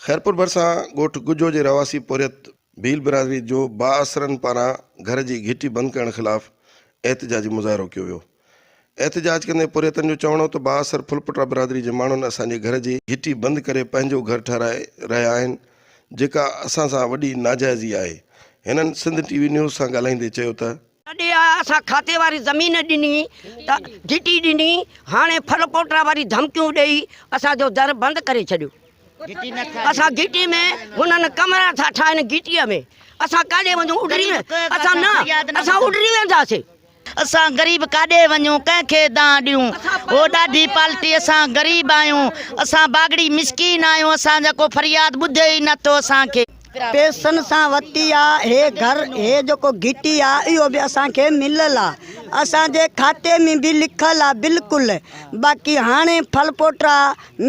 خيرپور ڀرسان ڳوٺ گجو جي رهواسي پورهيت ڀيل برادري جو بااثرن پاران گهر جي گهٽي بند ڪرڻ خلاف احتجاجي مظاهرو ڪيو ويو. احتجاج ڪندي پورهيتن جو چوڻ هو ته بااثر ڦلپوٽا برادري جي ماڻهن اسان جي گهر جي گهٽي بند ڪري پنهنجو گهر ٺهرائي رهيا آهن جيڪا اسان سان وڏي ناجائزي آهي. هنن سنڌ ٽي وي نيوز سان ڳالهائيندي چيو ته. تڏهن اسان کاتي واري زمين ڏني ته گهٽي ڏني، هاڻي ڦلپوٽا واري ڌمڪيون ڏئي اسان جو در بند ڪري ڇڏيو. اسان گهٽي ۾ هنن ڪمرا ٿا ٺاهن گهٽيء ۾ اسان ڪاڏي وڃون اڏري اسان نه اسان اڏري وينداسين. اسان غريب ڪاڏي وڃون ڪنهن کي دانهن ڏيون او ڏاڍي پالٽي اسان غريب آهيون اسان باگڙي مسڪين آهيون اسان جا ڪو فرياد ٻڌي ئي نه ٿو اسان کي. پيسن سان وتي آ هي گهر هي جيڪو گهٽي آ اهو به اسان کي مليل آ اسان جي کاتي ۾ به لکيل آ بلڪل باقي هاڻي ڦلپوٽا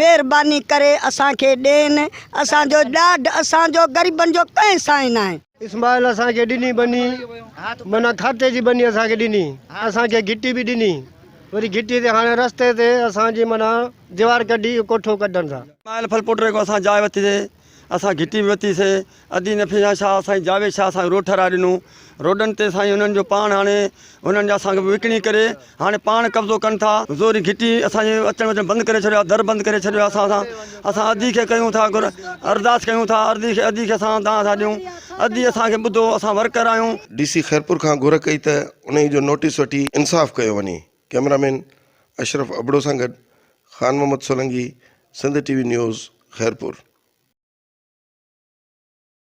مهرباني ڪري اسان کي ڏين اسان جو ڏاڍ اسان جو غريبن جو ڪنهن سان ئي ناهي. اسماعيل اسان کي ڏني ٻني معنيٰ کاتي جي ٻني اسان کي ڏني اسان کي گهٽي به ڏني وري گهٽي تي هاڻي رستي تي اسان جي معنيٰ ديوار ڪڍي ڪوٺو ڪڍن ٿا. اسماعيل ڦلپوٽري کان اسان جاء ورتي سي اسان گهٽي به ورتي سي ادي نفيسه شاهه سائين جاويد شاهه اسان کي روڊ ٺهرائي ڏنو روڊن تي سائين انهن جو پاڻ هاڻي انهن جا اسان کي وڪڻي ڪري هاڻي پاڻ قبضو ڪن ٿا زوري گهٽي اسان جي اچڻ وڃڻ بند ڪري ڇڏيو آهي در بند ڪري ڇڏيو آهي اسان سان اسان ادي کي ڪيون ٿا گهر ارداس ڪيون ٿا ادي کي ادي کي اسان دانهن ٿا ڏيون ادي اسان کي ٻڌو اسان ورڪر آهيون. ڊي سي خيرپور کان گهر ڪئي ته انهي جو نوٽيس وٺي انصاف ڪيو وڃي ڪئميرا مين اشرف ابڙو سان گڏ Khan Muhammad Solangi Sindh T V news Khairpur.